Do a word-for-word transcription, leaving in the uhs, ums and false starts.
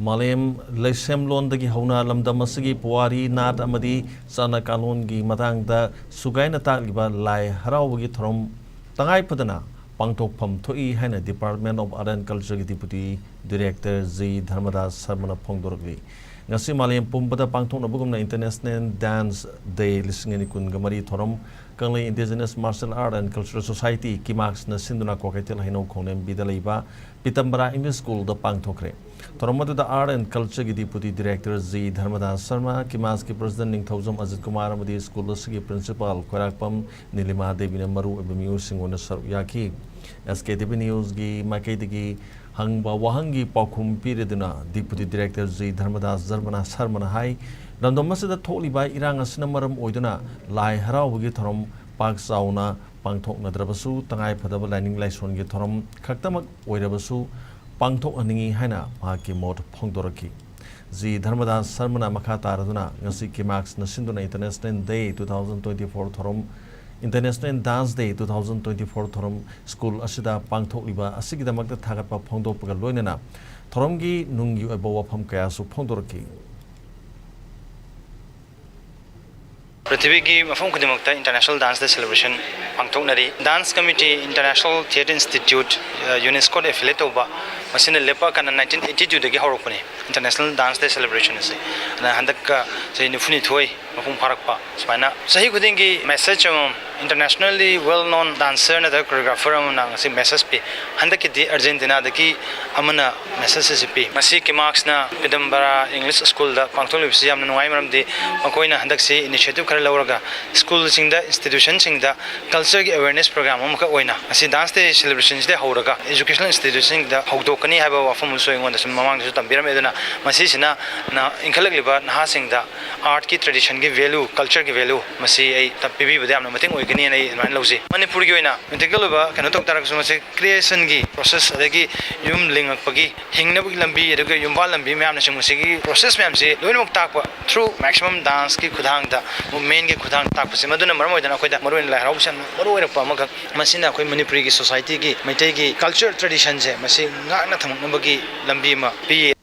ꯃꯥꯂꯦꯝ ꯂꯩꯁꯦꯝꯂꯣꯟꯗꯒꯤ ꯍꯧꯅ ꯂꯝꯗꯝ ꯑꯁꯤꯒꯤ ꯄꯨꯋꯥꯔꯤ, ꯅꯥꯠ ꯑꯃꯗꯤ ꯆꯠꯅ ꯀꯥꯡꯂꯣꯟꯒꯤ ꯃꯇꯥꯡꯗ ꯁꯨꯒꯥꯏꯅ ꯇꯥꯛꯂꯤꯕ ꯂꯥꯏ ꯍꯔꯥꯎꯕꯒꯤ ꯊꯧꯔꯝ ꯇꯉꯥꯏ ꯐꯗꯅ ꯄꯥꯡꯊꯣꯛꯐꯝ ꯊꯣꯛꯏ ꯍꯥꯏꯅ Department of Art and Cultureꯒꯤ Deputy Director ꯖꯤ ꯙꯔꯃꯗꯥꯁ ꯁꯔꯃꯅ ꯐꯣꯡꯗꯣꯔꯛꯂꯤ꯫ ꯉꯁꯤ ꯃꯥꯂꯦꯝ ꯄꯨꯝꯕꯗ ꯄꯥꯡꯊꯣꯛꯅꯕꯒꯨꯝꯅ International Dance Day ꯂꯤꯁꯤꯡ ꯑꯅꯤ ꯀꯨꯟꯒ ꯃꯔꯤ ꯊꯧꯔꯝ ꯀꯪꯂꯩ Indigenous Martial Art and Cultural Society, ꯀꯤꯃꯥꯛꯁꯅ ꯁꯤꯟꯗꯨꯅ ꯀ꯭ꯋꯥꯀꯩꯊꯦꯜ ꯍꯩꯅꯧ ꯈꯣꯡꯂꯦꯝꯕꯤꯗ ꯂꯩꯕ ꯄꯤꯇꯝꯕꯔꯥ English Schoolꯗ ꯄꯥꯡꯊꯣꯛꯈ꯭ꯔꯦ꯫ ꯊꯧꯔꯝ ꯑꯗꯨꯗ Art and Cultureꯒꯤ Deputy Director G Dharmadas Sharma, ꯀꯤꯃꯥꯁꯀꯤ President ꯅꯤꯡꯊꯧꯖꯝ ꯑꯖꯤꯠ ꯀꯨꯃꯥꯔ ꯑꯃꯗꯤ school ꯑꯁꯤꯒꯤ Principal ꯈꯣꯏꯔꯥꯛꯄꯝ ꯅꯤꯂꯤꯃꯥ ꯗꯦꯕꯤꯅ ꯃꯔꯨ ꯑꯣꯏꯕ ꯃꯤꯑꯣꯏꯁꯤꯡ ꯑꯣꯏꯅ ꯁꯔꯨꯛ ꯌꯥꯈꯤ꯫ SKTV Newsꯒꯤ ꯃꯥꯏꯀꯩꯗꯒꯤ ꯍꯪꯕ ꯋꯥꯍꯪꯒꯤ ꯄꯥꯎꯈꯨꯝ ꯄꯤꯔꯗꯨꯅ Deputy Director ꯖꯤ ꯙꯔꯃꯗꯥꯁ ꯙꯔꯃꯅ ꯁꯔꯃꯅ ꯍꯥꯏ, ꯂꯝꯗꯝ ꯑꯁꯤꯗ ꯊꯣꯛꯂꯤꯕ ꯏꯔꯥꯡ ꯑꯁꯤꯅ ꯃꯔꯝ ꯑꯣꯏꯗꯨꯅ ꯂꯥꯏ ꯍꯔꯥꯎꯕꯒꯤ ꯊꯧꯔꯝ ꯄꯥꯛ ꯆꯥꯎꯅ ꯄꯥꯡꯊꯣꯛꯅꯗ꯭ꯔꯕꯁꯨ, ꯇꯉꯥꯏ ꯐꯗꯕ ꯂꯥꯏꯅꯤꯡ ꯂꯥꯏꯁꯣꯟꯒꯤ ꯊꯧꯔꯝ ꯈꯛꯇꯃꯛ ꯑꯣꯏꯔꯕꯁꯨ ꯄꯥꯡꯊꯣꯛꯍꯟꯅꯤꯡꯏ ꯍꯥꯏꯅ ꯃꯍꯥꯛꯀꯤ ꯃꯣꯠ ꯐꯣꯡꯗꯣꯔꯛꯈꯤ꯫ ꯖꯤ ꯙꯔꯃꯗꯥꯁ ꯁꯔꯃꯅ ꯃꯈꯥ ꯇꯥꯔꯗꯨꯅ ꯉꯁꯤ ꯀꯤꯃꯥꯛꯁꯅ ꯁꯤꯟꯗꯨꯅ International Day two thousand twenty-four ꯊꯧꯔꯝ, International Dance Day two thousand twenty-four ꯊꯧꯔꯝ school ꯑꯁꯤꯗ ꯄꯥꯡꯊꯣꯛꯂꯤꯕ ꯑꯁꯤꯒꯤꯗꯃꯛꯇ ꯊꯥꯒꯠꯄ ꯐꯣꯡꯗꯣꯛꯄꯒ ꯂꯣꯏꯅꯅ ꯊꯧꯔꯝꯒꯤ ꯅꯨꯡꯒꯤ ꯑꯣꯏꯕ ꯋꯥꯐꯝ ꯀꯌꯥꯁꯨ ꯐꯣꯡꯗꯣꯔꯛꯈꯤ꯫ ꯄ꯭ꯔꯤꯊꯤꯕꯤꯒꯤ ꯃꯐꯝ ꯈꯨꯗꯤꯡꯃꯛꯇ International Dance Day celebration ꯄꯥꯡꯊꯣꯛꯅꯔꯤ꯫ Dance Committee, International Theatre Institute, UNESCOꯗ affiliate ꯇꯧꯕ, ꯃꯁꯤꯅ ꯂꯦꯞꯄꯛꯑꯀꯥꯟꯗ nineteen eighty twoꯗꯒꯤ ꯍꯧꯔꯛꯄꯅꯤ International Dance Day celebration ꯑꯁꯤ꯫ ꯑꯗꯨꯅ ꯍꯟꯗꯛꯀ ꯆꯍꯤ ꯅꯤꯐꯨꯅꯤꯊꯣꯏ ꯃꯄꯨꯡ ꯐꯥꯔꯛꯄ ꯁꯨꯃꯥꯏꯅ ꯆꯍꯤ ꯈꯨꯗꯤꯡꯒꯤ message ꯑꯃꯃꯝ, internationally well known dancer ꯅꯠꯇ꯭ꯔꯒ choreographer ꯑꯃꯅ ꯉꯁꯤ message ꯄꯤ꯫ ꯍꯟꯗꯛꯀꯤꯗꯤ ꯑꯔꯖꯦꯟꯇꯤꯅꯥꯗꯒꯤ ꯑꯃꯅ message ꯑꯁꯤ ꯄꯤ꯫ ꯃꯁꯤ ꯀꯤꯃꯥꯛꯁꯅ ꯄꯤꯗꯝꯕꯔꯥ English Schoolꯗ ꯄꯥꯡꯊꯣꯛꯂꯤꯕꯁꯤ ꯌꯥꯝꯅ ꯅꯨꯡꯉꯥꯏ, ꯃꯔꯝꯗꯤ ꯃꯈꯣꯏꯅ ꯍꯟꯗꯛꯁꯤ initiative ꯈꯔ ꯂꯧꯔꯒ schoolꯁꯤꯡꯗ, institutionꯁꯤꯡꯗ cultureꯒꯤ awareness program ꯑꯃꯈꯛ ꯑꯣꯏꯅ ꯉꯁꯤ Dance Day celebrationꯁꯤꯗ ꯍꯧꯔꯒ educational institutionꯁꯤꯡꯗ ꯍꯧꯗꯣꯛꯀꯅꯤ ꯍꯥꯏꯕ ꯋꯥꯐꯝ ꯑꯃꯁꯨ ꯑꯩꯉꯣꯟꯗꯁꯨ ꯃꯃꯥꯡꯗꯁꯨ ꯇꯝꯕꯤꯔꯝꯃꯦ꯫ ꯑꯗꯨꯅ ꯃꯁꯤꯁꯤꯅ ꯅ-, ꯏꯟꯈꯠꯂꯛꯂꯤꯕ ꯅꯍꯥꯁꯤꯡꯗ artꯀꯤ traditionꯒꯤ value, cultureꯒꯤ value ꯃꯁꯤ ꯑꯩ ꯇ-, ꯄꯤꯕꯤꯕꯗ ꯌꯥꯝꯅ ꯃꯇꯦꯡ ꯑꯣꯏꯒꯅꯤꯅ ꯑꯩ ꯑꯗꯨꯃꯥꯏꯅ ꯂꯧꯖꯩ꯫ ꯃꯅꯤꯄꯨꯔꯒꯤ ꯑꯣꯏꯅ practical ꯑꯣꯏꯕ ꯀꯩꯅꯣ ꯇꯧ ꯇꯥꯔꯒꯁꯨ, ꯃꯁꯤ creationꯒꯤ process, ꯑꯗꯒꯤ ꯌꯨꯝ ꯂꯤꯡꯉꯛꯄꯒꯤ, ꯍꯤꯡꯅꯕꯒꯤ ꯂꯝꯕꯤ, ꯑꯗꯨꯒ ꯌꯨꯝꯕꯥꯜ ꯂꯝꯕꯤ ꯃꯌꯥꯝꯅꯁꯨ ꯃꯁꯤꯒꯤ process ꯃꯌꯥꯝꯁꯤ ꯂꯣꯏꯅꯃꯛ ꯇꯥꯛꯄ through maximum danceꯀꯤ ꯈꯨꯠꯊꯥꯡꯗ, movementꯀꯤ ꯈꯨꯠꯊꯥꯡꯗ ꯇꯥꯛꯄꯁꯤ, ꯃꯗꯨꯅ ꯃꯔꯝ ꯑꯣꯏꯗꯅ ꯑꯩꯈꯣꯏꯗ ꯃꯔꯨꯑꯣꯏꯅ ꯂꯥꯏ ꯍꯔꯥꯎꯕꯁꯤ ꯌꯥꯝꯅ ꯃꯔꯨ ꯑꯣꯏꯔꯛꯄ ꯑꯃꯈꯛ꯫ ꯃꯁꯤꯅ ꯑꯩꯈꯣꯏ ꯃꯅꯤꯄꯨꯔꯤꯒꯤ societyꯒꯤ, ꯃꯩꯇꯩꯒꯤ culture traditionꯁꯦ ꯃꯁꯤ ꯉꯥꯛꯅ ꯊꯝꯃꯛꯅꯕꯒꯤ ꯂꯝꯕꯤ ꯑꯃ ꯄꯤ꯫